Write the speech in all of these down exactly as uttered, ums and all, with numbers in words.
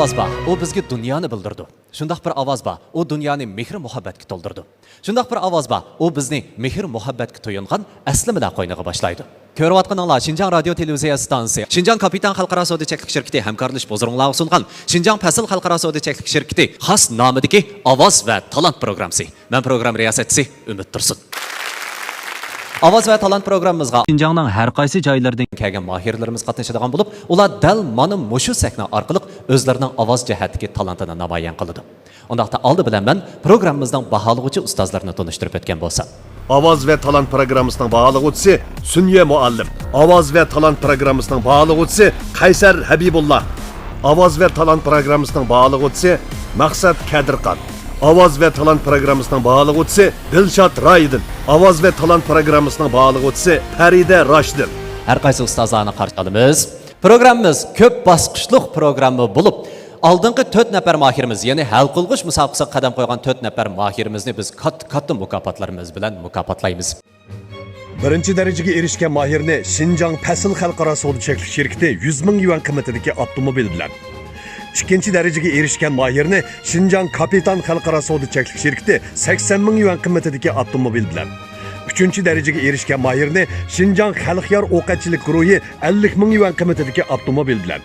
ئاۋاز بار، ئۇ بىزگە دۇنيانى بىلدۈرىدۇ. شۇنداق بىر ئاۋاز بار، ئۇ دۇنيانى مېھىر-مۇھەببەتكە تولدۇرىدۇ. شۇنداق بىر ئاۋاز بار، ئۇ بىزنى مېھىر-مۇھەببەتكە تويۇنغان ئەسلىمىلەر قوينىغا باشلايدۇ. كۆرۈۋاتقىنىڭلار شىنجاڭ رادىيو تېلېۋىزىيە ئىستانسىسى، شىنجاڭ كاپىتان خەلقئارا سودا چەكلىك شىركىتى ھەمكارلىشىپ ھۇزۇرۇڭلارغا سۇنغان شىنجاڭ پەسىل خەلقئارا سودا چەكلىك شىركىتى خاس نامىدىكى ئاۋاز ۋە تالانت پروگراممىسى. مەن پروگرامما رىياسەتچىسى ئۈمىد تۇرسۇن. ئاۋاز ۋە تالانت پروگراممىمىزغا شىنجاڭنىڭ ھەر قايسى جايلىرىدىن كەلگەن ماھىرلىرىمىز قاتنىشىدىغان بولۇپ، ئۇلار دەل مانا مۇشۇ سەھنە ئارقىلىق ئۆزلىرىنىڭ ئاۋاز جەھەتتىكى تالانتىنى نامايان قىلىدۇ. ئۇنداقتا ئالدى بىلەن مەن پروگراممىمىزنىڭ باھالىغۇچى ئۇستازلىرىنى تونۇشتۇرۇپ ئۆتكەن بولسام. ئاۋاز ۋە تالانت پروگراممىسىنىڭ باھالىغۇچىسى سۈنيە مۇئەللىم. ئاۋاز ۋە تالانت پروگراممىسىنىڭ باھالىغۇچىسى قەيسەر ھەبىبۇللا. ئاۋاز ۋە تالانت پروگراممىسىنىڭ باھالىغۇچىسى مەقسەت كەدىرخان. ئاۋاز ۋە تالانت پروگراممىسىنىڭ باھالىغۇچىسى دىلشات رايدىن. ئاۋاز ۋە تالانت پروگراممىسىنىڭ باھالىغۇچىسى پەرىدە راشىدىن. ھەر قايسى ئۇستازلارنى قارشى ئالىمىز. پروگراممىمىز كۆپ باسقۇچلۇق پروگرامما بولۇپ، ئالدىنقى تۆت نەپەر ماھىرىمىز، يەنى ھەل قىلغۇچ مۇسابىقىسىگە قەدەم قويغان تۆت نەپەر ماھىرىمىزنى بىز كاتتا-كاتتا مۇكاپاتلىرىمىز بىلەن مۇكاپاتلايمىز. بىرىنچى دەرىجىگە ئېرىشكەن ماھىرنى شىنجاڭ پەسىل خەلقئارا سودا چەكلىك شىركىتى يۈز مىڭ يۈەن قىممىتىدىكى ئاپتوموبىل بىلەن، ئىككىنچى دەرىجىگە ئېرىشكەن ماھىرنى شىنجاڭ كاپىتان خەلقئارا سودا چەكلىك شىركىتى سەكسەن مىڭ يۈەن قىممىتىدىكى ئاپتوموبىل بىلەن، ئۈچىنچى دەرىجىگە ئېرىشكەن ماھىرنى شىنجاڭ خەلقيار ئوق ئەتچىلىك گۇرۇھى ئەللىك مىڭ يۈەن قىممىتىدىكى ئاپتوموبىل بىلەن،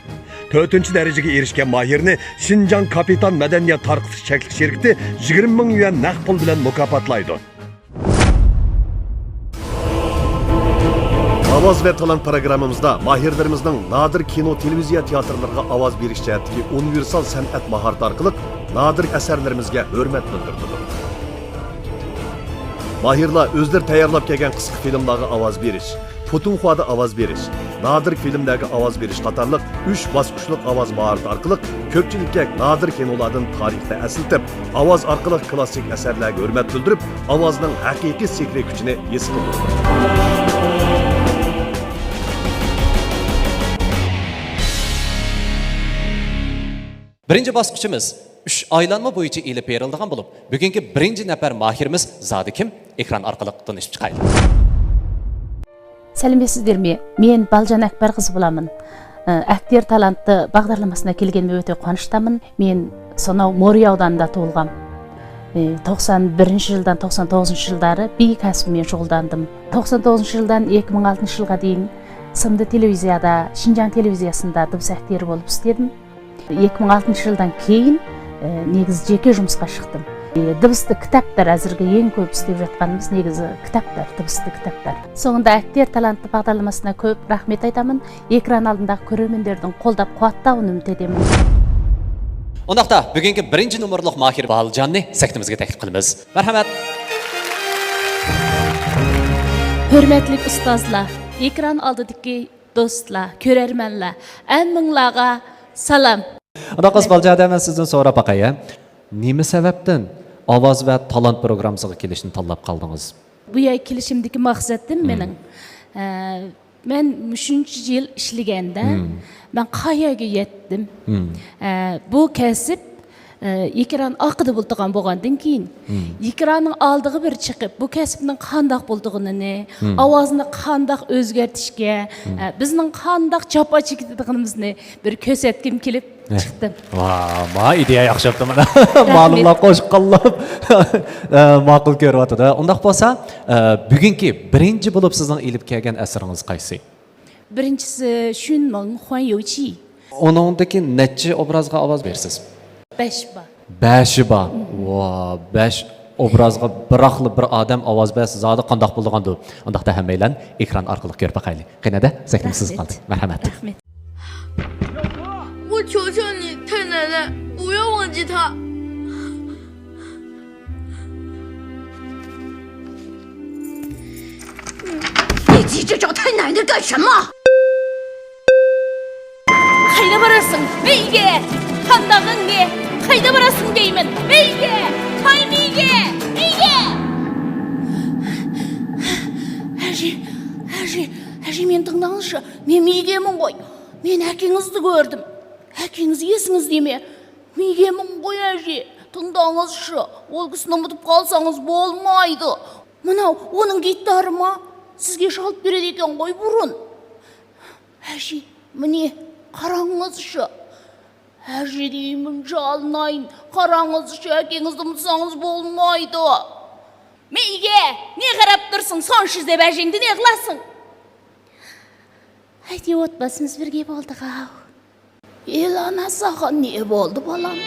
تۆتىنچى دەرىجىگە ئېرىشكەن ماھىرنى شىنجاڭ كاپىتان مەدەنىيەت تارقىتىش چەكلىك شىركىتى يىگىرمە مىڭ يۈەن نەق پۇل بىلەن مۇكاپاتلايدۇ. ئاۋاز ۋە تالانت پروگراممىمىزدا ماھىرلىرىمىزنىڭ نادىر كىنو، تېلېۋىزىيە تىياتىرلىرىغا ئاۋاز بېرىش جەھەتتىكى ئۇنىۋېرسال سەنئەت ماھارىتى ئارقىلىق نادىر ئەسەرلىرىمىزگە ھۆرمەت بىلدۈرۈلىدۇ. ماھىرلار ئۆزلىرى تەييارلاپ كەلگەن قىسقا فىلىملارغا ئاۋاز بېرىش، پۇتۇڭخۇادا ئاۋاز بېرىش، نادىر فىلىملەرگە ئاۋاز بېرىش قاتارلىق ئۈچ باسقۇچلۇق ئاۋاز ماھارىتى ئارقىلىق كۆپچىلىككە نادىر كىنولاردىن تارىخنى ئەسلىتىپ، ئاۋاز ئارقىلىق كلاسسىك ئەسەرلەرگە ھۆرمەت بىلدۈرۈپ، ئاۋازنىڭ ھەقىقىي سېھرىي كۈچىنى ھېس قىلدۇرىدۇ. بىرىنچى باسقۇچىمىز ئۈچ ئايلانما بويىچە ئېلىپ بېرىلىدىغان بولۇپ، بۈگۈنكى بىرىنچى نەپەر ماھىرىمىز زادى كىم؟ ئېكران ئارقىلىق تونۇشۇپ چىقايلى. سەلەمەتسىزلەرمۇ؟ مەن بالجان ئەكبەر قىزى بولامەن. ئەكتىيار تالانتى باغدارلىمىسىنا كەلگىنىمگە ئۆتە قۇۋانچتامەن. مەن سۇناۋ مورى ئاۋدانىدا تۇغۇلغان. توقسان بىرىنچى يىلدىن توقسان توققۇزىنچى يىللارى بىر كەسىپ بىلەن شۇغۇللاندىم. توقسان توققۇزىنچى يىلدىن ئىككى مىڭ ئالتىنچى يىلغا دېيىن سىمدا تېلېۋىزىيەدە، شىنجاڭ تېلېۋىزىيەسىندە دىبس ئەكتىيارى بولۇپ ئىشلىدىم. ئىككى مىڭ ئالتىنچى يىلدىن كېيىن، ئى، نېگىزى جېكى جۇمۇسقا چىقتىم. ئى، دىبستا كىتابلار، ھازىرقى ئەڭ كۆپ ئىشلىۋاتقىنىمىز نېگىزى كىتابلار، دىبستا كىتابلار. سوڭۇندا ئەكتىيار تالانتى باغدارلىمىسىغا كۆپ رەھمەت ئېيتىمەن. ئېكران ئالدىدىكى كۆرۈرمەنلەردىن قوللاپ قۇۋۋەتلەپ ئۈنۈمىنى تىلەيمەن. ئۇنداقتا بۈگۈنكى بىرىنچى نومۇرلۇق ماھىر بالجاننى سەھنىمىزگە تەكلىپ قىلىمىز. مەرھەمەت. ھۆرمەتلىك ئۇستازلار، ئېكران ئالدىدىكى دوستلار، كۆرەرمەنلەر، ھەممىڭلارغا سالام. ئۇنداق بولسا، بالجان، مەن سىزدىن سوراپ باقاي، ھە؟ نېمە سەۋەبتىن ئاۋاز ۋە تالانت پروگراممىسىغا كېلىشنى تاللاپ قالدىڭىز؟ بۇ يەرگە كېلىشىمدىكى مەقسەتتىن مېنىڭ، ئە، مەن مۇشۇنچە يىل ئىشلىگەندە، مەن قايەرگە يەتتىم؟ ئە، بۇ كەسىپ ئېكران ئارقىدا بولىدىغان بولغاندىن كېيىن، ئېكراننىڭ ئالدىغا بىر چىقىپ، بۇ كەسىپنىڭ قانداق بولىدىغىنىنى، ئاۋازنى قانداق ئۆزگەرتىشكە، ئە، بىزنىڭ قانداق جاپا چېكىدىغىنىمىزنى بىر كۆرسەتكۈم كېلىپ چىقتىم. ۋا، ما ئىدىيە ياخشى بوپتۇ مانا. مالىملار قوشۇق قوللاپ، ئە، ماقۇل كۆرۈۋاتىدۇ. ئۇنداق بولسا، ئە، بۈگۈنكى بىرىنچى بولۇپ سىزنىڭ ئېلىپ كەلگەن ئەسىرىڭىز قايسى؟ بىرىنچىسى شۈنمىڭ خۇەن يۇچى. ئۇنىڭدىكى نەچچە ئوبرازغا ئاۋاز بېرىسىز؟ بەش بار. بەشى بار. ۋا، بەش ئوبرازغا بىراقلا بىر ئادەم ئاۋاز بەرسە زادى قانداق بولىدىغاندۇ؟ ئۇنداقتا ھەممەيلەن ئېكران ئارقىلىق كۆرۈپ باقايلى. قېنى-دە، سەھنىمىز سىز قالدى. مەرھەمەت. رەھمەت. 我求求你，太奶奶，不要忘记他。 你急着找太奶奶干什么？ قايدا باراسىڭ، مېيگە؟ قانداقىڭنى؟ قايدا باراسىڭ دەيمەن، مېيگە؟ قاي مېيگە؟ مېيگە؟ ھەجى، ھەجى، ھەجى، مېنى تىڭداڭلىشى، مېيگە مىڭغوي. مېنى ھەككىڭىزدە كۆردۈم. ھەككىڭىزدە يېسىڭىز دېمە. مېيگە مىڭغوي ھەجى، تىڭداڭلىشى، ۋولگىسىنى ئۇنتۇپ قالساڭىز بولمايدۇ. مانا ئۇنىڭ گىتارىما سىزگە شالىپ بېرىدىكەن غوي بۇرۇن. ھەشى، مېنى قاراڭلىشى. ھەر يېرىمىنچە ئالنايىن، قاراڭىز، شۇ ئەكىڭىزنى ئۇنتۇسىڭىز بولمايدۇ. مېيگە، نېغىراپ تۇرسۇڭ، سونشىزدە بەجىڭدە نېغىلاسىڭ؟ ھەيدىۋاتماسمىز بىرگە بولدىغاۋ. ئىلانا، ساغا نېمە بولدى، بالام؟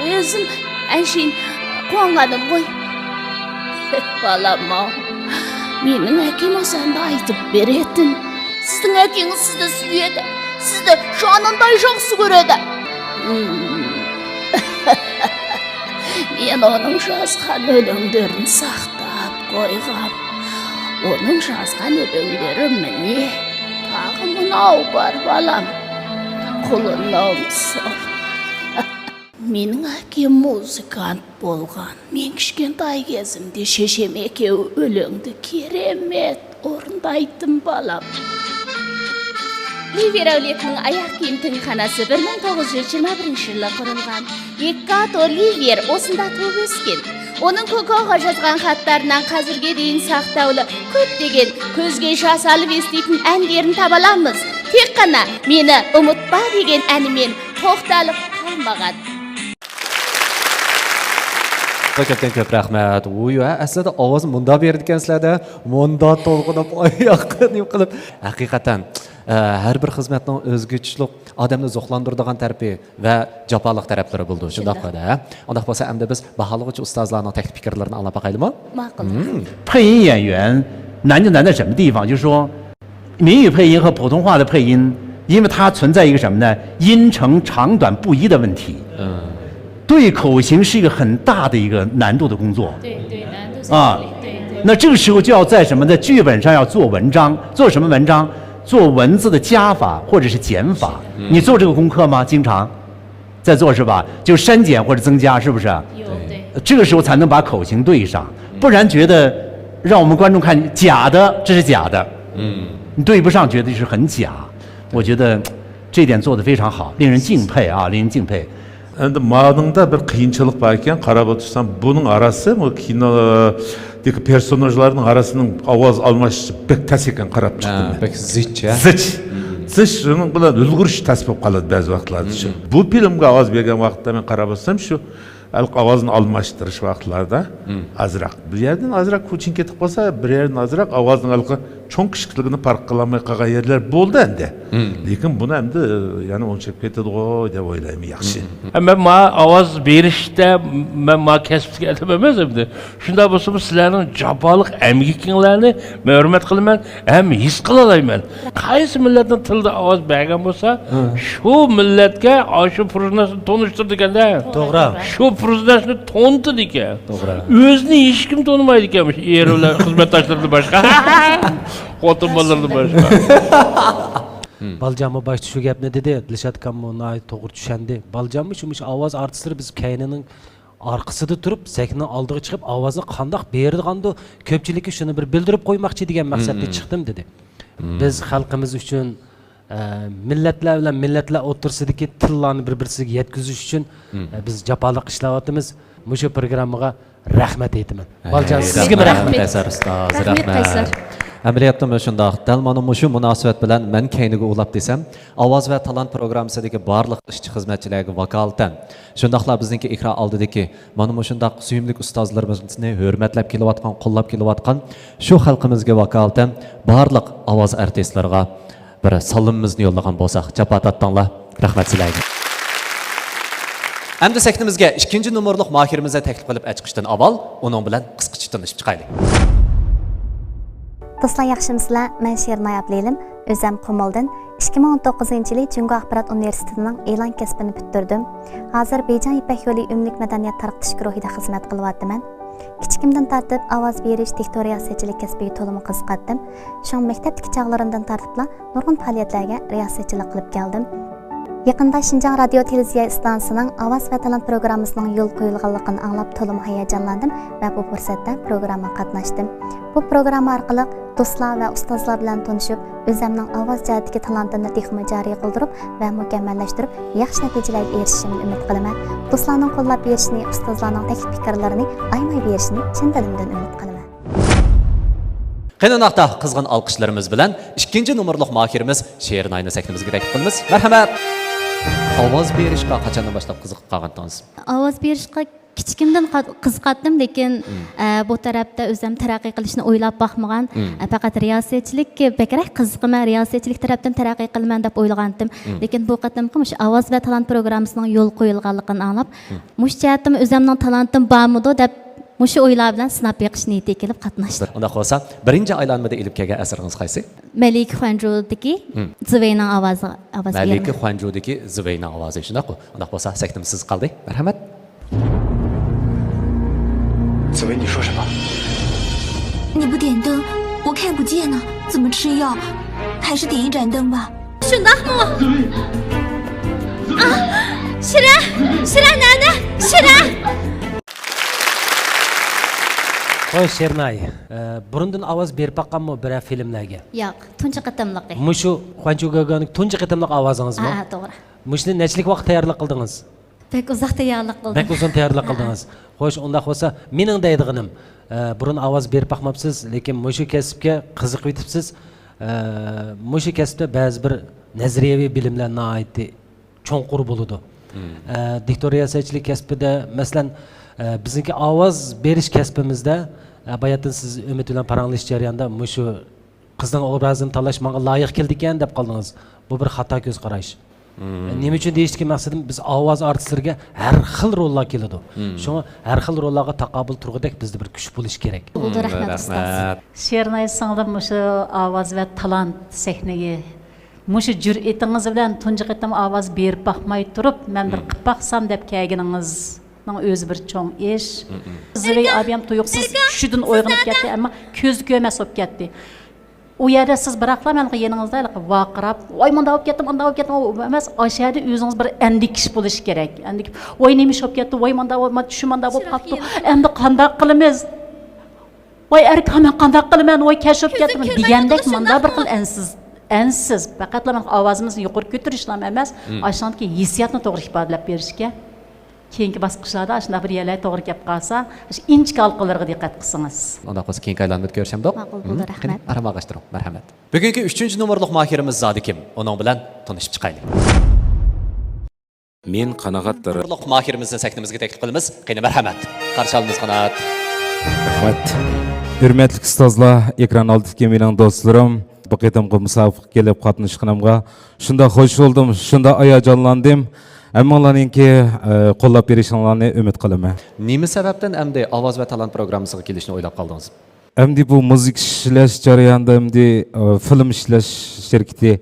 ئۆزۈم ئەنشىن قۇۋانغانىم غوي. بالاممۇ، مېنىڭ ئەكىم ئاساندا ئېيتىپ بېرەتتىم. سىزنىڭ ئەكىڭىز سىزنى سۆيەدە، سىزنى شۇنىڭداي ياخشى كۆرەدە. مەن ئۇنىڭ يازغان ئۆلۈڭلىرىنى ساقلاپ قويغان. ئۇنىڭ يازغان ئۆلۈڭلىرى مېنى تاغا مۇناۋ بار، بالام. قولۇمنى ئالمىسۇن. مېنىڭ ئاكام مۇزىكانت بولغان. مەن كىچىككەنتاي گېزىمدە شېشەم ئەكەۋ ئۆلۈڭدە كېرەمەت ئورۇندايتتىم، بالام. لىۋېر ئەۋلىيەتنىڭ ئاياغ كىيىم تىڭخاناسى بىر مىڭ توققۇز يۈز يىگىرمە بىرىنچى يىلى قۇرۇلغان. ھېكاتو لىۋېر ئوسۇندا تۇغۇپ ئۆسكەن. ئۇنىڭ كوكوغا يازغان خەتلىرىنىڭ ھازىرغا دېيىن ساقتاۋلى كۆپلىگەن كۆزگە ياش سالىۋېتىدىغان ئەنىلىرىنى تاپالامىز. تېخىقىنا مېنى ئۇمۇتما دېگەن ئەنىمىن توختالىپ قالمىغان. كۆپتىن كۆپ رەھمەت. ۋۇي، ھە، ئەسلىدە ئاۋاز مۇندا بېرىدىكەنسىلەردە، مۇندا تولغىنىپ، ئاياققا نېمە قىلىپ. ھەقىقەتەن، ئە، ھەر بىر خىزمەتنىڭ ئۆزگىچىلىق، ئادەمنى زوقلاندۇرىدىغان تەرىپى ۋە جاپالىق تەرەپلىرى بولىدۇ. شۇنداق. شۇنداق. ھە؟ ئۇنداق بولسا ئەمدى بىز باھالىغۇچى ئۇستازلارنىڭ تەكلىپ پىكىرلىرىنى ئاڭلاپ باقايلىمۇ؟ ماقۇل. مم. 配音演员难就难在什么地方？就是说， 民语配音和普通话的配音，因为它存在一个什么呢？音程长短不一的问题。嗯。对口型是一个很大的一个难度的工作。对，对，难度在这里，啊，对，对。那这个时候就要在什么呢？剧本上要做文章，做什么文章？做文字的加法或者是减法。嗯。你做这个功课吗？经常？ 在做是吧？就删减或者增加，是不是？有，对。这个时候才能把口型对上，嗯。不然觉得让我们观众看假的，这是假的，嗯。你对不上，觉得是很假。我觉得这点做得非常好，令人敬佩啊，令人敬佩。 ئەمدى مانىڭدا بىر قىيىنچىلىق بار ئىكەن، قاراپ ئولتۇرسام، بۇنىڭ ئارىسى، بۇ كىنودىكى پېرسوناژلارنىڭ ئارىسىنىڭ ئاۋاز ئالماشتۇرۇشى بەك تەس ئىكەن، قاراپ چىقتىم ھە، مەن. بەك زىچ، ھە؟ زىچ. مم. زىچ، شۇنىڭ بىلەن ئۈلگۈرۈش تەس بولۇپ قالىدۇ بەزى ۋاقىتلاردا. مم. بۇ فىلىمگە ئاۋاز بەرگەن ۋاقىتتا مەن قاراپ ئولتۇرسام، شۇ ھېلىقى ئاۋازنى ئالماشتۇرۇش ۋاقىتلاردا مم. ئازراق، بىر يەردىن ئازراق كوچىنىپ كېتىپ قالسا، بىر يەردىن ئازراق ئاۋازنىڭ ھېلىقى چوڭ كىچىكلىكىنى پەرق قىلالماي قالغان يەرلەر بولدى ئەمدى. مم. لېكىن بۇنى ئەمدى، يەنە ئوڭشاپ كېتىدىغۇ دەپ ئويلايمەن، ياخشى. مم. مەن ما ئاۋاز بېرىشتە، مەن ما كەسىپتىكى ئادەم ئەمەس ئەمدى. شۇنداق بولسىمۇ، سىلەرنىڭ جاپالىق ئەمگىكىڭلارنى مەن ھۆرمەت قىلىمەن ھەم ھېس قىلالايمەن. قايسى مىللەتنىڭ تىلىدا ئاۋاز بەرگەن بولسا، ھە. شۇ مىللەتكە ئاشۇ پىرسوناژنى تونۇشتۇرىدىكەن-دە. توغرا. شۇ پىرسوناژنى تونۇتىدىكەن. توغرا. ئۆزىنى ھېچكىم تونۇمايدىكەن، مۇشۇ ئېرى بىلەن خىزمەتداشلىرىدىن باشقا. خوتۇن بالىلىرىدىن باشقا. بالىجانمۇ باشتا شۇ گەپنى دېدى، دىلشات ئاكاممۇ ناھايىتى توغرا چۈشەندى. بالىجانمۇ شۇ، مۇشۇ ئاۋاز ئارتىسلىرى بىز كەينىنىڭ ئارقىسىدا تۇرۇپ، سەھنىنىڭ ئالدىغا چىقىپ، ئاۋازنى قانداق بېرىدىغاندۇ، كۆپچىلىككە شۇنى بىر بىلدۈرۈپ قويماقچى دېگەن مەقسەتتە چىقتىم، دېدى. بىز خەلقىمىز ئۈچۈن، ئە، مىللەتلەر بىلەن مىللەتلەر ئوتتۇرىسىدىكى تىللارنى بىر-بىرسىگە يەتكۈزۈش ئۈچۈن، ئە، بىز جاپالىق ئىشلەۋاتىمىز. مۇشۇ پروگراممىغا رەھمەت ئېيتىمەن. ھەي، بالىجان، سىزگىمۇ رەھمەت. رەھمەت. قەيسەر ئۇستاز، رەھمەت، رەھمەت. قەيسەر. ئەمەلىيەتتىمۇ شۇنداق. دەل مانا مۇشۇ مۇناسىۋەت بىلەن مەن كەينىگە ئۇلاپ دېسەم، ئاۋاز ۋە تالانت پروگراممىسىدىكى بارلىق ئىشچى-خىزمەتچىلەرگە ۋاكالىتەن، شۇنداقلا بىزنىڭكى ئېكران ئالدىدىكى مانا مۇشۇنداق سۆيۈملۈك ئۇستازلىرىمىزنى ھۆرمەتلەپ كېلىۋاتقان، قوللاپ كېلىۋاتقان شۇ خەلقىمىزگە ۋاكالىتەن بارلىق ئاۋاز ئارتىسلىرىغا بىر سالىمىمىزنى يوللىغان بولساق، جاپا تارتتىڭلار. رەھمەت سىلەرگە. ئەمدى سەھنىمىزگە ئىككىنچى نومۇرلۇق ماھىرىمىزنى تەكلىپ قىلىپ ئەچىقىشتىن ئاۋۋال، ئۇنىڭ بىلەن قىسقىچە تونۇشۇپ چىقايلى. دوستلار، ياخشىمۇسىلەر؟ مەن شېرىن ئابلىلىم، ئۆزۈم قۇمۇلدىن. ئىككى مىڭ ئون توققۇزىنچى يىلى جۇڭگو ئاخبارات ئۇنىۋېرسىتېتىنىڭ ئېلان كەسپىنى پۈتتۈردۈم. ھازىر بېيجىڭ يىپەك يولى ئۈنلۈك مەدەنىيەت تارقىتىش گۇرۇھىدا خىزمەت قىلىۋاتىمەن. كىچىكىمدىن تارتىپ ئاۋاز بېرىش، دىكتور رىياسەتچىلىك كەسپىگە تولىمۇ قىزىقاتتىم. شۇڭا مەكتەپتىكى چاغلىرىمدىن تارتىپلا نۇرغۇن پائالىيەتلەرگە رىياسەتچىلىك قىلىپ كەلدىم. يېقىندا شىنجاڭ رادىيو تېلېۋىزىيە ئىستانسىسىنىڭ ئاۋاز ۋە تالانت پروگراممىسىنىڭ يولغا قويۇلغانلىقىنى ئاڭلاپ تولىمۇ ھاياجانلاندىم ۋە بۇ پۇرسەتتە پروگراممىغا قاتناشتىم. بۇ پروگرامما ئارقىلىق دوستلار ۋە ئۇستازلار بىلەن تونۇشۇپ، ئۆزەمنىڭ ئاۋاز جەھەتتىكى تالانتىمنى تېخىمۇ جارى قىلدۇرۇپ ۋە مۇكەممەللەشتۈرۈپ، ياخشى نەتىجىلەرگە ئېرىشىشىمنى ئۈمىد قىلىمەن. دوستلارنىڭ قوللاپ بېرىشىنى، ئۇستازلارنىڭ تەكلىپ پىكىرلىرىنى ئايىماي بېرىشىنى چىن دىلىمدىن ئۈمىد قىلىمەن. قېنى ئۇنداقتا قىزغىن ئالقىشلىرىمىز بىلەن ئىككىنچى نومۇرلۇق ماھىرىمىز شېرىناينى سەھنىمىزگە تەكلىپ قىلىمىز. مەرھەمەت! ئاۋاز بېرىشقا قاچاندىن باشلاپ قىزىقىپ قالغانتىڭىز؟ ئاۋاز بېرىشقا كىچىكىمدىن قا-، قىزىقاتتىم، لېكىن، مم. ئە، بۇ تەرەپتە ئۆزۈم تەرەققىي قىلىشنى ئويلاپ باقمىغان. مم. ئە، پەقەت رىياسەتچىلىككە بەكرەك قىزىقىمەن، رىياسەتچىلىك تەرەپتىن تەرەققىي قىلىمەن دەپ ئويلىغانتىم. مم. لېكىن بۇ قېتىمقى مۇشۇ ئاۋاز ۋە تالانت پروگراممىسىنىڭ يولغا قويۇلغانلىقىنى ئاڭلاپ، مم. مۇشۇ جەھەتتىمۇ ئۆزۈمنىڭ تالانتىم بارمىدۇ دەپ، مۇشۇ ئويلار بىلەن سىناپ بېقىش نىيىتى كېلىپ قاتناشتىم. ئۇنداق بولسا، بىرىنچى ئايلانمىدا ئېلىپ كەلگەن ئەسىرىڭىز قايسى؟ مەلىكە خۇەنجۇدىكى مم. زىۋەينىڭ ئاۋازىغا ئاۋاز مەلىكە بېرىمەن. خۇەنجۇدىكى زىۋەينىڭ ئاۋازى، شۇنداققۇ؟ ئۇنداق بولسا، سەھنىمىز سىزگە قالدى. مەرھەمەت. 紫薇，你说什么？你不点灯，我看不见呢，怎么吃药？还是点一盏灯吧。 شۇنداقمۇ؟ ئا، شىرە، شىرە نەدە؟ شىرە! خوش، شېرىناي، ئە، بۇرۇندىن ئاۋاز بېرىپ باققانمۇ بىرەر فىلىملەرگە؟ ياق، تۇنجى قېتىملىقى. مۇشۇ خۇەنچۇ گاگانىڭ تۇنجى قېتىملىق ئاۋازىڭىزمۇ؟ ھە، ھە، توغرا. مۇشۇنى نەچچىلىك ۋاقىت تەييارلىق قىلدىڭىز؟ بەك ئۇزاق تەييارلىق قىلدىم. بەك ئۇزۇن تەييارلىق ھە، ھە. قىلدىڭىز. خوش، ئۇنداق بولسا، مېنىڭ دەيدىغىنىم، ئە، بۇرۇن ئاۋاز بېرىپ باقماپسىز، لېكىن مۇشۇ كەسىپكە قىزىقىۋېتىپسىز. ئە، مۇشۇ كەسىپتە بەزى بىر نەزەرىيەۋى بىلىملەر ناھايىتى چوڭقۇر بولىدۇ. مم. ئە، دىكتور رىياسەتچىلىك كەسپىدە، مەسىلەن، ئە، بىزنىڭكى ئاۋاز بېرىش كەسپىمىزدە، ئە، باياتىن سىز ئۈمىد بىلەن پاراڭلىشىش جەريانىدا مۇشۇ قىزنىڭ ئوبرازىنى تاللاش ماڭا لايىق كېلىدىكەن دەپ قالدىڭىز. بۇ بىر خاتا كۆز قاراش. مم. نېمە ئۈچۈن دېيىشتىكى مەقسىتىم، بىز ئاۋاز ئارتىسلىرىگە ھەر خىل روللار كېلىدۇ. مم. شۇڭا ھەر خىل روللارغا تاقابىل تۇرغۇدەك بىزدە بىر كۈچ بولۇشى كېرەك. بولدى، مم، رەھمەت، ئۇستاز. رەھمەت. شېرىناي سىڭلىم مۇشۇ ئاۋاز ۋە تالانت سەھنىگە مۇشۇ جۈرئىتىڭىز بىلەن تۇنجى قېتىم ئاۋاز بېرىپ باقماي تۇرۇپ، مەن بىر مم. قىلىپ باقسام دەپ كەلگىنىڭىزنىڭ ئۆزى بىر چوڭ ئىش. مم، مم. زىۋەي ئابىيەم تۇيۇقسىز چۈشىدىن ئويغىنىپ كەتتى، ئەمما كۆزى كۆرمەس بولۇپ كەتتى. ئۇ يەردە سىز بىراقلا مەن يېنىڭىزدا ھېلىقى ۋارقىراپ، ۋاي مۇنداق بولۇپ كەتتى، مۇنداق بولۇپ كەتتى، ئۇ ئەمەس، ئاشۇ يەردە ئۆزىڭىز بىر ئەندىكىش بولۇشى كېرەك. ئەندىكىپ، ۋاي نېمە ئىش بولۇپ كەتتى، ۋاي مۇنداق، ۋاي مانا چۈشۈم مۇنداق بولۇپ قاپتۇ، ئەمدى قانداق قىلىمىز؟ ۋاي ئەركان، مەن قانداق قىلىمەن، ۋاي كەش بولۇپ كەتتىم دېگەندەك مۇنداق بىر خىل ئەنسىز، ئەنسىز. پەقەتلا مانا ئاۋازىمىزنى يۇقىرى كۆتۈرۈشلا ئەمەس، مم. ئاشۇندىكى ھېسسىياتنى توغرا ئىپادىلەپ بېرىشكە. كېيىنكى باسقۇچلاردا ئاشۇنداق بىر يەرلەر توغرا كەپ قالسا، ئاشۇ ئىنچىكە ھالقىلىرىغا دىققەت قىلسىڭىز. ئۇنداق بولسا كېيىنكى ئايلانمىدا كۆرۈشەمدۇق؟ ماقۇل بولدى، مم. رەھمەت. قېنى، ئارام ئالغاشتۇرۇڭ. مەرھەمەت. بۈگۈنكى ئۈچىنچى نومۇرلۇق ماھىرىمىز زادى كىم؟ ئۇنىڭ بىلەن تونۇشۇپ چىقايلى. مېن قانائەتدار. نومۇرلۇق ماھىرىمىزنى سەھنىمىزگە تەكلىپ قىلىمىز. قېنى، مەرھەمەت. قارشى ئالىمىز، قانائەت. رەھمەت. ھۆرمەتلىك ئۇستازلار، ئېكران ئالدىدىكى مېنىڭ دوستلىرىم، بۇ قېتىمقى مۇسابىقىگە كېلىپ قاتناشقىنىمغا شۇنداق خوش بولدۇم، شۇنداق ھاياجانلاندىم. ھەممىڭلارنىڭكى، ئە، قوللاپ بېرىشىڭلارنى ئۈمىد قىلىمەن. نېمە سەۋەبتىن ئەمدى ئاۋاز ۋە تالانت پروگراممىسىغا كېلىشنى ئويلاپ قالدىڭىز؟ ئەمدى بۇ مۇزىكا ئىشلەش جەريانىدا ئەمدى، ئە، فىلىم ئىشلەش شىركىتى،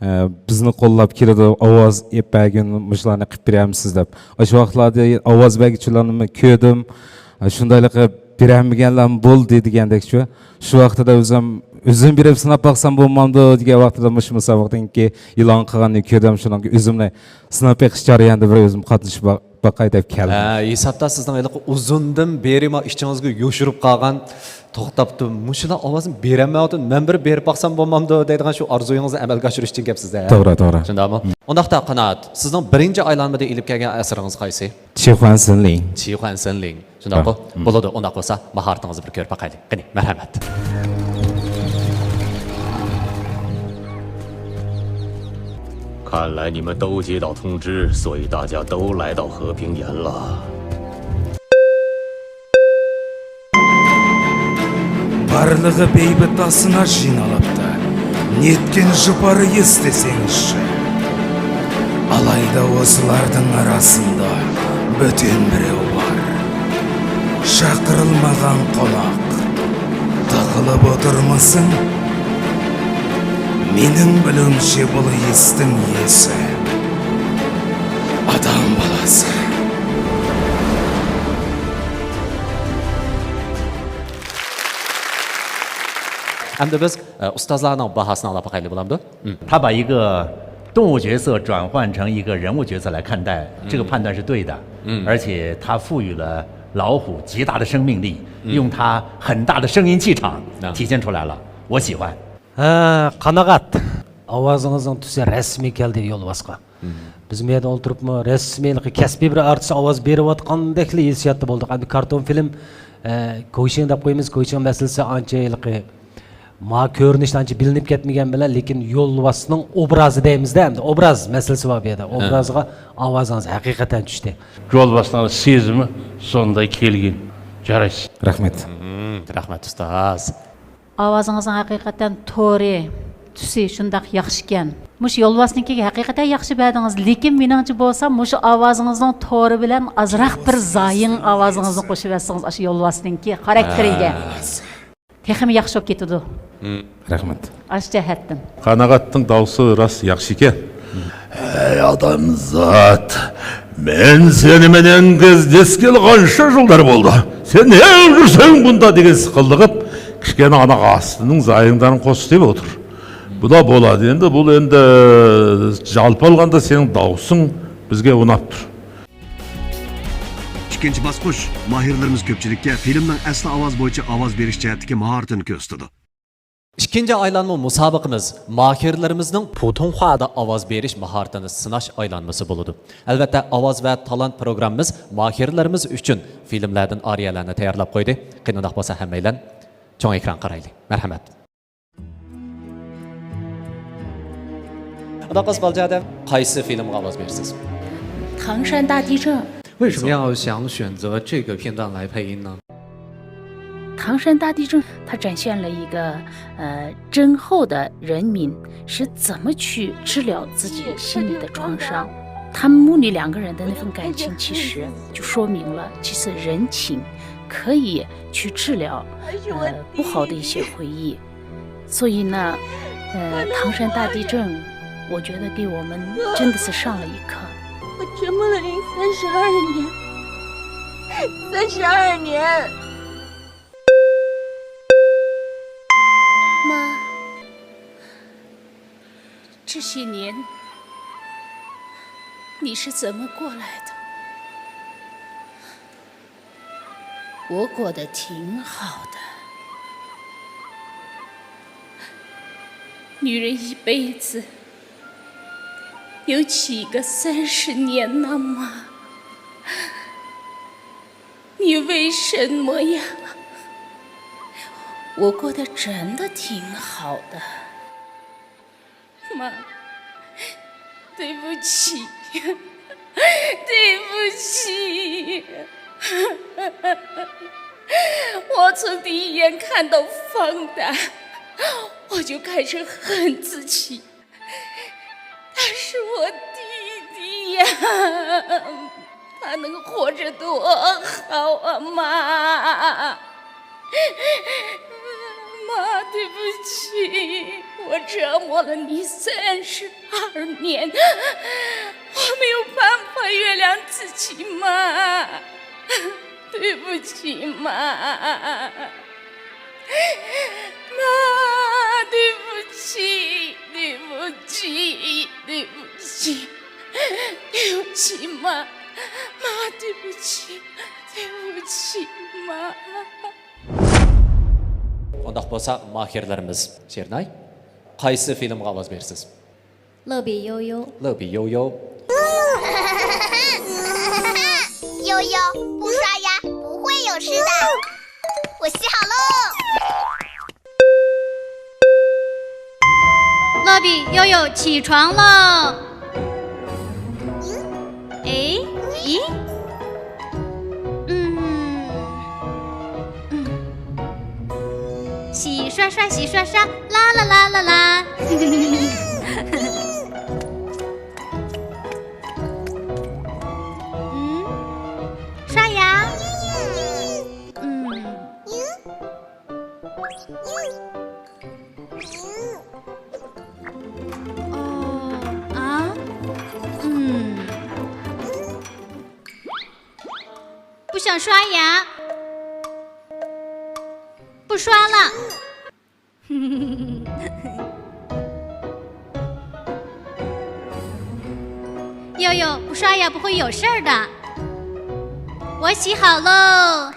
ئە، بىزنى قوللاپ كېلىدۇ، ئاۋاز ئېلىپ بەرگىن، مۇشۇلارنى قىلىپ بېرەمسىز دەپ. ئاشۇ ۋاقىتلاردا ئاۋاز بەرگۈچىلەرنىمۇ كۆردۈم. ئە، شۇنداقلىقى بېرەلمىگەنلەرمۇ بولدى دېگەندەكچۇ. شۇ ۋاقتىدا ئۆزۈم، ئۆزۈم بېرىپ سىناپ باقسام بولمامدۇ دېگەن ۋاقتىدا مۇشۇ مۇسابىقىدىن كېيىن ئېلان قىلغاننى كۆردۈم، شۇنىڭغا ئۆزۈمنى سىناپ بېقىش جەريانىدا بىر ئۆزۈم قاتنىشىپ باق-، باقاي دەپ كەلدىم. ھە، ھېسابتا سىزنىڭ ھېلىقى ئۇزۇندىن بېرى ما ئىچىڭىزگە يوشۇرۇپ قالغان، توختاپتۇ، مۇشۇلا ئاۋازنى بېرەلمەيۋاتىمەن، مەن بىر بېرىپ باقسام بولمامدۇ دەيدىغان شۇ ئارزۇيىڭىزنى ئەمەلگە ئاشۇرۇش ئۈچۈن گەپ سىزدە. توغرا، توغرا. شۇنداقمۇ؟ مم. ئۇنداقتا قانائەت، سىزنىڭ بىرىنچى ئايلانمىدا ئېلىپ كەلگەن ئەسىرىڭىز قايسى؟ چىخۇەن سىنلىڭ. چىخۇەن سىنلىڭ. شۇنداققۇ؟ ھە. مم. بولىدۇ، ئۇنداق بولسا ماھارىتىڭىزنى بىر كۆرۈپ باقايلى. قېنى، مەرھەمەت. 看来你们都接到通知，所以大家都来到和平岩了。 بارلىقى بەيبىت ئاستىنا جىينالاپتۇ. نېتكىن جۇپارى يېسە دېسەڭچى. ئالايدا ئۇسىلاردىڭ ئاراسىندا بۆتۈن بىرەۋ بار. چاقىرىلمىغان قوناق. تىقىلىپ ئولتۇرمىسۇن. مېنىڭ بىلىمچە بۇ يېستىڭ يېسى. ئادام بالىسى. ئەمدى بىز، ئە، ئۇستازلارنىڭ باھاسىنى ئاڭلاپ باقايلى، بولامدۇ؟ 他把一个动物角色转换成一个人物角色来看待，这个判断是对的。而且他赋予了老虎极大的生命力，用他很大的声音气场体现出来了，我喜欢。 ھە، قانائەت. ئاۋازىڭىزنىڭ تۈسى رەسمىي كەلدى يولۋاسقا. بىز مۇ يەردە ئولتۇرۇپمۇ رەسمىي كەسپىي بىر ئارتىس ئاۋاز بېرىۋاتقاندەكلا ھېسسىياتتا بولدۇق. ئەمدى كارتون فىلىم، ئە، كوشىڭ دەپ قويىمىز، كوشىڭ مەسىلىسى ئانچە ھېلىقى ما كۆرۈنۈشتە ئانچە بىلىنىپ كەتمىگەن بىلەن، لېكىن يولۋاسنىڭ ئوبرازى دەيمىزدە، ئەمدى ئوبراز مەسىلىسى بار بۇ يەردە. ھە. ئوبرازىغا ئاۋازىڭىز ھەقىقەتەن چۈشتى. يولۋاسنىڭ سېزىمى سوندا كەلگەن. جارايسىز. رەھمەت. مم، رەھمەت، ئۇستاز. ئاۋازىڭىزنىڭ ھەقىقەتەن تورى، تۈسى شۇنداق ياخشىكەن. مۇشۇ يولۋاسنىڭكىگە ھەقىقەتەن ياخشى بەردىڭىز، لېكىن مېنىڭچە بولسا مۇشۇ ئاۋازىڭىزنىڭ تورى بىلەن ئازراق بىر زايىڭ ئاۋازىڭىزنى قوشۇۋەتسىڭىز ئاشۇ يولۋاسنىڭكى خاراكتېرىگە. ھە. تېخىمۇ ياخشى بولۇپ كېتىدۇ. مم. رەھمەت. ئاشۇ جەھەتتىن. قانائەتنىڭ داۋىسى راست ياخشىكەن. ھەي ئادامزات، مەن سېنى مېنىڭ دەس كەلگەنچە يىللار بولدى. سەن نېمە يۈرسەڭ بۇندا دېگەن سىقىلدىغىپ، كىچىككىنە ئانا ئاستىنىڭ زايىڭدارنى قوشۇپ ئولتۇر. بۇ دا بولىدۇ. ئەمدى بۇ ئەمدى جالپالغاندا سېنىڭ داۋىسىڭ بىزگە ئۇناپتۇر. ئىككىنچى باسقۇچ، ماھىرلىرىمىز كۆپچىلىككە فىلىمنىڭ ئەسلى ئاۋاز بويىچە ئاۋاز بېرىش جەھەتتىكى ماھارىتىنى كۆرسىتىدۇ. ئىككىنچى ئايلانما مۇسابىقىمىز ماھىرلىرىمىزنىڭ پۇتۇڭخۇادا ئاۋاز بېرىش ماھارىتىنى سىناش ئايلانمىسى بولىدۇ. ئەلۋەتتە، ئاۋاز ۋە تالانت پروگراممىمىز ماھىرلىرىمىز ئۈچۈن فىلىملەردىن ئارىيەلەرنى تەييارلاپ قويدى. قېنى ئۇنداق بولسا، ھەممەيلەن چوڭ ئېكران قارايلى. مەرھەمەت. ئۇنداق بولسا، بالىجان ئادەم، قايسى فىلىمغا ئاۋاز بېرىسىز؟ 唐山大地震。为什么要想选择这个片段来配音呢？ 唐山大地震，它展现了一个，呃，震后的人民是怎么去治疗自己心理的创伤。他们母女两个人的那份感情，其实就说明了，其实人情可以去治疗，呃，不好的一些回忆。所以呢，呃，唐山大地震，我觉得给我们真的是上了一课。我沉默了三十二年。 三十二年。妈，这些年你是怎么过来的？我过得挺好的。女人一辈子有几个三十年呢，妈？ 你为什么呀？我过得真的挺好的。妈，对不起，对不起。我从第一眼看到方达，我就开始恨自己。 他是我弟弟呀，他能活着多好啊，妈！妈，对不起，我折磨了你三十二年，我没有办法原谅自己，妈。 对不起，妈。妈，对不起，对不起，对不起，对不起，妈。妈，对不起，对不起，妈。ئۇنداق بولسا، ماھىرلىرىمىز، شېرىناي، قايسى فىلىمغا ئاۋاز بېرىسىز؟ 乐比悠悠。乐比悠悠。悠悠，不刷牙不会有事的。我洗好喽。乐比悠悠，起床喽。哎，咦？嗯。 嗯，洗刷刷，洗刷刷，啦啦啦啦啦。嗯，刷牙。嗯。哦，啊，嗯。 不想刷牙，不刷了。悠悠，不刷牙不会有事儿的。我洗好喽。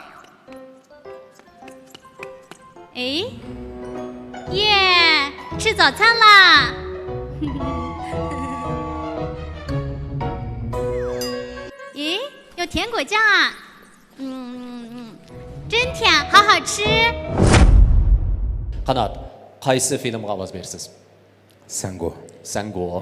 哎，耶，吃早餐啦！咦，有甜果酱啊！嗯，真甜，好好吃。 قانات، قايسى فىلىمغا ئاۋاز بېرىسىز؟ سەنگو. سەنگو.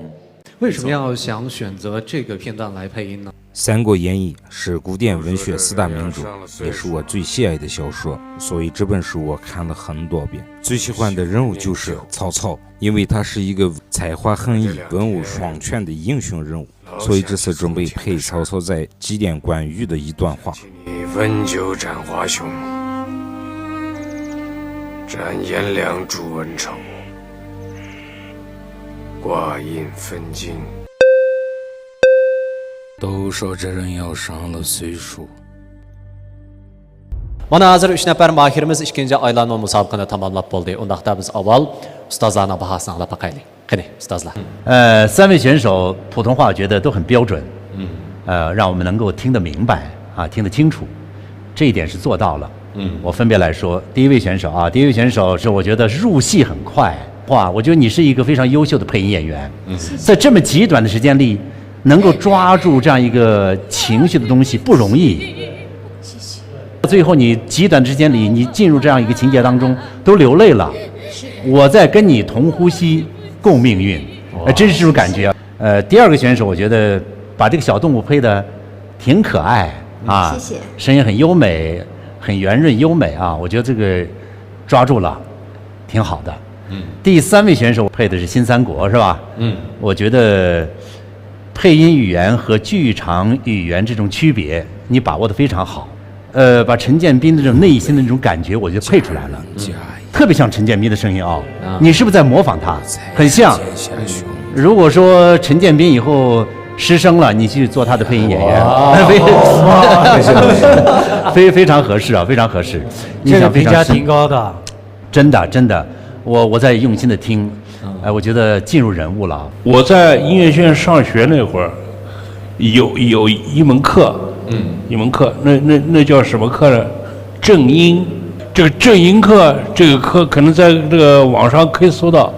为什么要想选择这个片段来配音呢？ 《三国演义》是古典文学四大名著，也是我最喜爱的小说，所以这本书我看了很多遍。最喜欢的人物就是曹操，因为他是一个才华横溢、文武双全的英雄人物，所以这次准备配曹操在祭奠关羽的一段话。你温酒斩华雄，斩颜良诛文丑，挂印分京。都说这人要上了岁数。 مانا ھازىر ئۈچ نەپەر ماھىرىمىز ئىككىنچى ئايلانما مۇسابىقىنى تاماملاپ بولدى. ئۇنداقتا بىز ئاۋۋال ئۇستازلارنىڭ باھاسىنى ئاڭلاپ باقايلى. قېنى، ئۇستازلار. 呃，三位选手普通话我觉得都很标准，呃，让我们能够听得明白啊，听得清楚，这一点是做到了。我分别来说，第一位选手啊，第一位选手是我觉得入戏很快，哇，我觉得你是一个非常优秀的配音演员，在这么极短的时间里，能够抓住这样一个情绪的东西不容易。最后你极短的时间里，你进入这样一个情节当中，都流泪了。我在跟你同呼吸，共命运，呃，真是这种感觉。呃，第二个选手，我觉得把这个小动物配的挺可爱啊，谢谢。声音很优美，很圆润优美啊，我觉得这个抓住了，挺好的。第三位选手配的是新三国，是吧？嗯，我觉得配音语言和剧场语言这种区别，你把握的非常好。呃，把陈建斌的这种内心的那种感觉，我觉得配出来了，特别像陈建斌的声音啊。你是不是在模仿他？很像。如果说陈建斌以后失声了，你去做他的配音演员，非非非常合适啊，非常合适。印象非常深。高的。 真的真的，我我在用心的听，哎，我觉得进入人物了。我在音乐学院上学那会儿，有有一门课，嗯，一门课，那那那叫什么课呢？正音。这个正音课，这个课可能在这个网上可以搜到，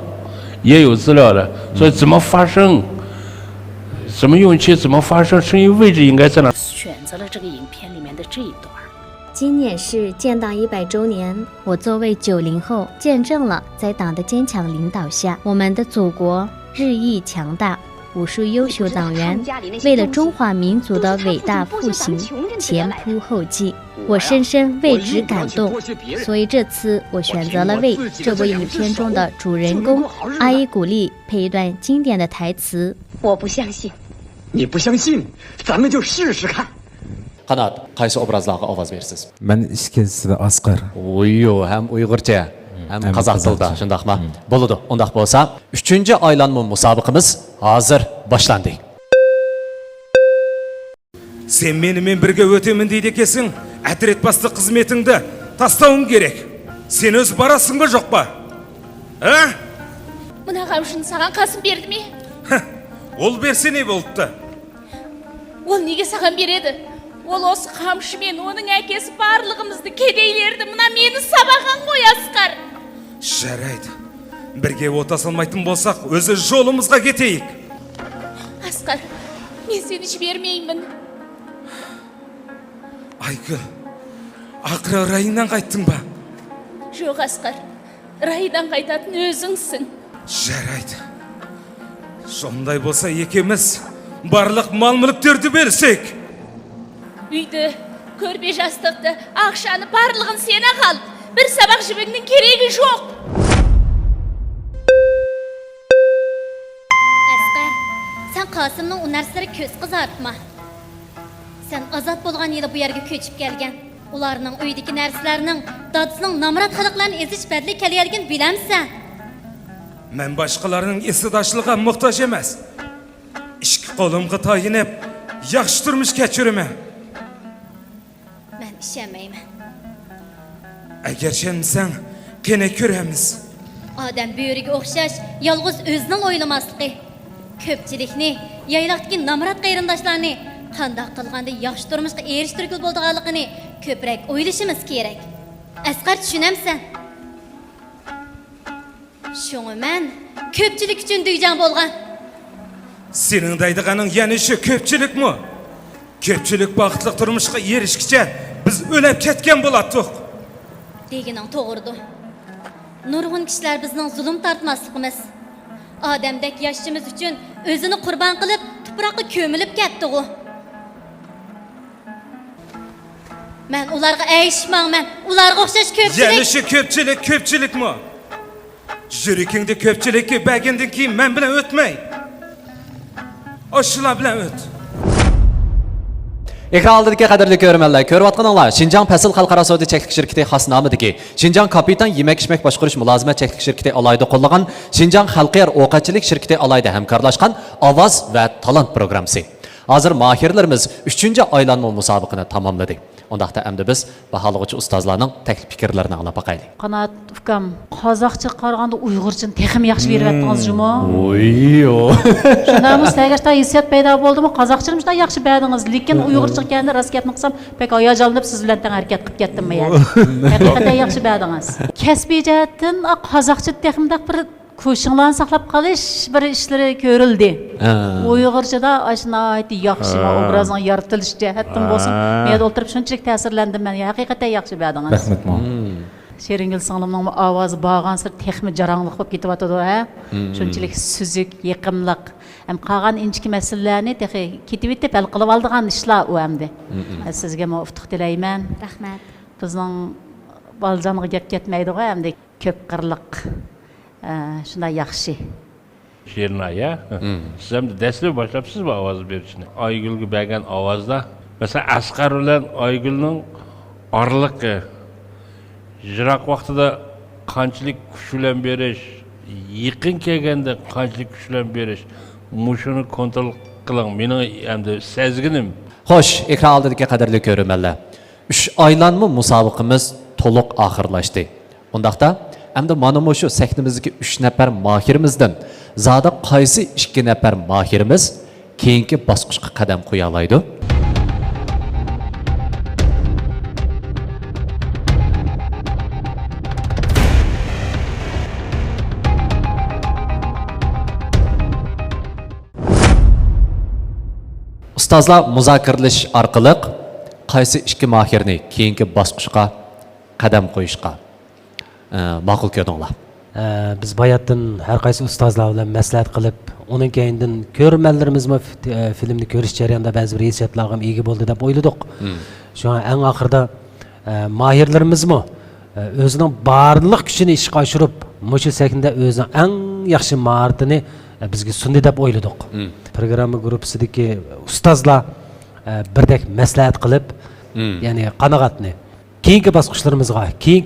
也有资料的。所以怎么发声，怎么用气，怎么发声，声音位置应该在哪？选择了这个影片里面的这一段。今年是建党一百周年，我作为九零后，见证了在党的坚强领导下，我们的祖国日益强大。无数优秀党员为了中华民族的伟大复兴前仆后继，我深深为之感动。所以这次我选择了为这部影片中的主人公阿依古丽配一段经典的台词。我不相信。你不相信，咱们就试试看。 قانات، قايسى ئوبرازلارغا ئاۋاز بېرىسىز؟ مەن ئىككىنچىسىدە ئاسقار. ۋۇييۇ، ھەم ئۇيغۇرچە، ھەم قازاق تىلىدا، شۇنداقمۇ؟ بولىدۇ. ئۇنداق بولسا، ئۈچىنچى ئايلانما مۇسابىقىمىز ھازىر باشلاندى. سەن مېنى مەن بىرگە ئۆتىمەن دەيدىكەنسەن، ئەترەت باستىلىق خىزمىتىڭدە تاستاۋۇم كېرەك. سەن ئۆزى باراسەنمۇ جوقمۇ؟ ھە؟ مۇناغا مۇشۇنى ساڭا قاسىم بەردىمۇ؟ ئۇل بەرسە نېمە بولۇپتۇ؟ ئۇل نېگە ساڭا بېرىدۇ؟ ئۇل ئوسا قامشىمەن، ئۇنىڭ ئەكىسى بارلىقىمىزدا كېدەيلەردە مۇنا مېنى ساباغان قوي ئاسقار. جارايدۇ. بىرگە ئوتاسالمايتىن بولساق، ئۆزى يولىمىزغا كېتەيلى. ئاسقار، مەن سېنى جىبەرمەيمەن. ئايگۈل، ئاخىرى رايىڭدىن قايتتىڭمۇ؟ يوق ئاسقار، رايىدىن قايتاتىن ئۆزۈڭسەن. جارايدۇ. شۇنداي بولسا ئىككىمىز بارلىق مال-مۈلۈك تۈرتۈپ ئېلىشايلى. ئۆيدە، كۆرپە ياستۇقتا ئاخشامنى بارلىقىنى سېنىڭ ئال. بىر ساباق جىمىڭنىڭ كېرىكى يوق. ئەسقەر، سەن قاسىمنىڭ ئۇ نەرسىلىرىگە كۆز قىزارتما. سەن ئازاد بولغان يىلى بۇ يەرگە كۆچۈپ كەلگەن. ئۇلارنىڭ ئۆيدىكى نەرسىلەرنىڭ دادىسىنىڭ نامرات خەلقلەرنى ئېزىش بەدىلى كەلگەنلىكىنى بىلەمسەن؟ مەن باشقىلارنىڭ ئېسىداشلىقىغا موھتاج ئەمەس. ئىككى قولۇمغا تايىنىپ، ياخشى تۇرمۇش كەچۈرىمەن. مەن ئىشەنمەيمەن. ئەگەر ئىشەنمىسەڭ، قېنى كۆرەرمىز. ئادەم بۆرىگە ئوخشاش يالغۇز ئۆزىنىڭ ئويلىماسلىقى، كۆپچىلىكنى، يايلاقتىكى نامرات قېرىنداشلارنى قانداق قىلغاندا ياخشى تۇرمۇشقا ئېرىشتۈرگىلى بولىدىغانلىقىنى كۆپرەك ئويلىشىمىز كېرەك. ئەسقەر، چۈشىنەمسەن؟ شۇڭا مەن كۆپچىلىك ئۈچۈن دۈيجاڭ بولغان. سېنىڭ دەيدىغىنىڭ يەنە شۇ كۆپچىلىكمۇ؟ كۆپچىلىك بەختلىك تۇرمۇشقا ئېرىشكىچە بىز ئۆلۈپ كەتكەن بولاتتۇق. دېگىنىڭ توغرىدۇ. نۇرغۇن كىشىلەر بىزنىڭ زۇلۇم تارتماسلىقىمىز، ئادەمدەك ياشىشىمىز ئۈچۈن ئۆزىنى قۇربان قىلىپ، تۇپراققا كۆمۈلۈپ كەتتىغۇ. مەن ئۇلارغا ئەگىشىپ ماڭىمەن. ئۇلارغا ئوخشاش كۆپچىلىك. يەنە شۇ كۆپچىلىك، كۆپچىلىكمۇ؟ يۈرىكىڭدە كۆپچىلىككە بەرگەندىن كېيىن مەن بىلەن ئۆتمەي. ئاشۇلار بىلەن ئۆت. ئېكران ئالدىدىكى قەدىرلىك كۆرۈرمەنلەر، كۆرۈۋاتقىنىڭلار شىنجاڭ پەسىل خەلقئارا سودا چەكلىك شىركىتى خاس نامىدىكى شىنجاڭ كاپىتان يېمەك ئىچمەك باشقۇرۇش مۇلازىمەت چەكلىك شىركىتى ئالاھىدە قوللىغان، شىنجاڭ خەلقئار ئوقەتچىلىك شىركىتى ئالاھىدە ھەمكارلاشقان ئاۋاز ۋە تالانت پروگراممىسى. ھازىر ماھىرلىرىمىز ئۈچىنچى ئايلانما مۇسابىقىنى تاماملىدى. ئۇنداقتا ئەمدى بىز باھالىغۇچى ئۇستازلارنىڭ تەكلىپ پىكىرلىرىنى ئاڭلاپ باقايلى. قانات ئۇكام، قازاقچىغا قارىغاندا ئۇيغۇرچىنى تېخىمۇ ياخشى بېرىۋەتتىڭىز جۇمۇ. ئوي، يو. شۇنداقمۇ سىلەرگە شۇنداق ھېسسىيات پەيدا بولدىمۇ؟ قازاقچىنىمۇ شۇنداق ياخشى بەردىڭىز، لېكىن ئۇيغۇرچىغا كەلگەندە راست گەپنى قىلسام، بەك ھاياجانلىنىپ سىز بىلەن تەڭ ھەرىكەت قىلىپ كەتتىم مەن. ھەقىقەتەن ياخشى بەردىڭىز. كەسپىي جەھەتتىن، ئا، قازاقچىدا تېخىمۇ بىر كوشىڭلارنى ساقلاپ قالىش بىر ئىشلىرى كۆرۈلدى. ھە. ئۇيغۇرچىدا ئاشۇ ناھايىتى ياخشى، ھە، ئوبرازنىڭ يارىتىلىش جەھەتتىن بولسۇن. ھە. مەيدە ئولتۇرۇپ شۇنچىلىك تەسىرلەندىم مەن. ھەقىقەتەن ياخشى بەردىڭىز. رەھمەت، ماڭا. مم. شېرىنگۈل سىڭلىمنىڭمۇ ئاۋازى بارغانسېرى تېخىمۇ جاراڭلىق بولۇپ كېتىۋاتىدۇ، ھە؟ مم. شۇنچىلىك سۈزۈك، يېقىملىق. ھەم قالغان ئىنچىكە مەسىلىلەرنى تېخى كېتىۋېتىپ ھەل قىلىۋالىدىغان ئىشلار ئۇ ئەمدى. مم. سىزگىمۇ ئۇتۇق تىلەيمەن. رەھمەت. بىزنىڭ بالىجانغا گەپ كەتمەيدىغۇ ئەمدى. كۆپ قىرلىق، ئە، شۇنداق ياخشى. شېرىنئايە، مم. سىز ئەمدى دەسلەپ باشلاپسىزمۇ ئاۋاز بېرىشنى؟ ئايگۈلگە بەرگەن ئاۋازدا، مەسىلەن، ئەسقەر بىلەن ئايگۈلنىڭ ئارىلىقى، يىراق ۋاقتىدا قانچىلىك كۈچ بىلەن بېرىش، يېقىن كەلگەندە قانچىلىك كۈچ بىلەن بېرىش، مۇشۇنى كونترول قىلىڭ، مېنىڭ ئەمدى سەزگىنىم. خوش، ئېكران ئالدىدىكى قەدىرلىك كۆرۈرمەنلەر، ئۈچ ئايلانما مۇسابىقىمىز تولۇق ئاخىرلاشتى. ئۇنداقتا، ئەمدى مانا مۇشۇ سەھنىمىزدىكى ئۈچ نەپەر ماھىرىمىزدىن زادى قايسى ئىككى نەپەر ماھىرىمىز كېيىنكى باسقۇچقا قەدەم قويالايدۇ؟ ئۇستازلار مۇزاكىرىلىشىش ئارقىلىق قايسى ئىككى ماھىرنى كېيىنكى باسقۇچقا قەدەم قويۇشقا، ئە، ماقۇل كۆردۈڭلار؟ ئە، بىز باياتىن ھەر قايسى ئۇستازلار بىلەن مەسلىھەت قىلىپ، ئۇنىڭ كەينىدىن كۆرۈرمەنلىرىمىزمۇ ف-، ئە، فىلىمنى كۆرۈش جەريانىدا بەزى بىر ھېسسىياتلارغا ئىگە بولدى دەپ ئويلىدۇق. مم. شۇڭا ئەڭ ئاخىرىدا، ئە، ماھىرلىرىمىزمۇ، ئە، ئۆزىنىڭ بارلىق كۈچىنى ئىشقا ئاشۇرۇپ، مۇشۇ سەھنىدە ئۆزىنىڭ ئەڭ ياخشى ماھارىتىنى، ئە، بىزگە سۇندى دەپ ئويلىدۇق. مم. پروگرامما گۇرۇپپىسىدىكى ئۇستازلار، ئە، بىردەك مەسلىھەت قىلىپ، مم، يەنى قانائەتنى كېيىنكى باسقۇچلىرىمىزغا، كېيىنكى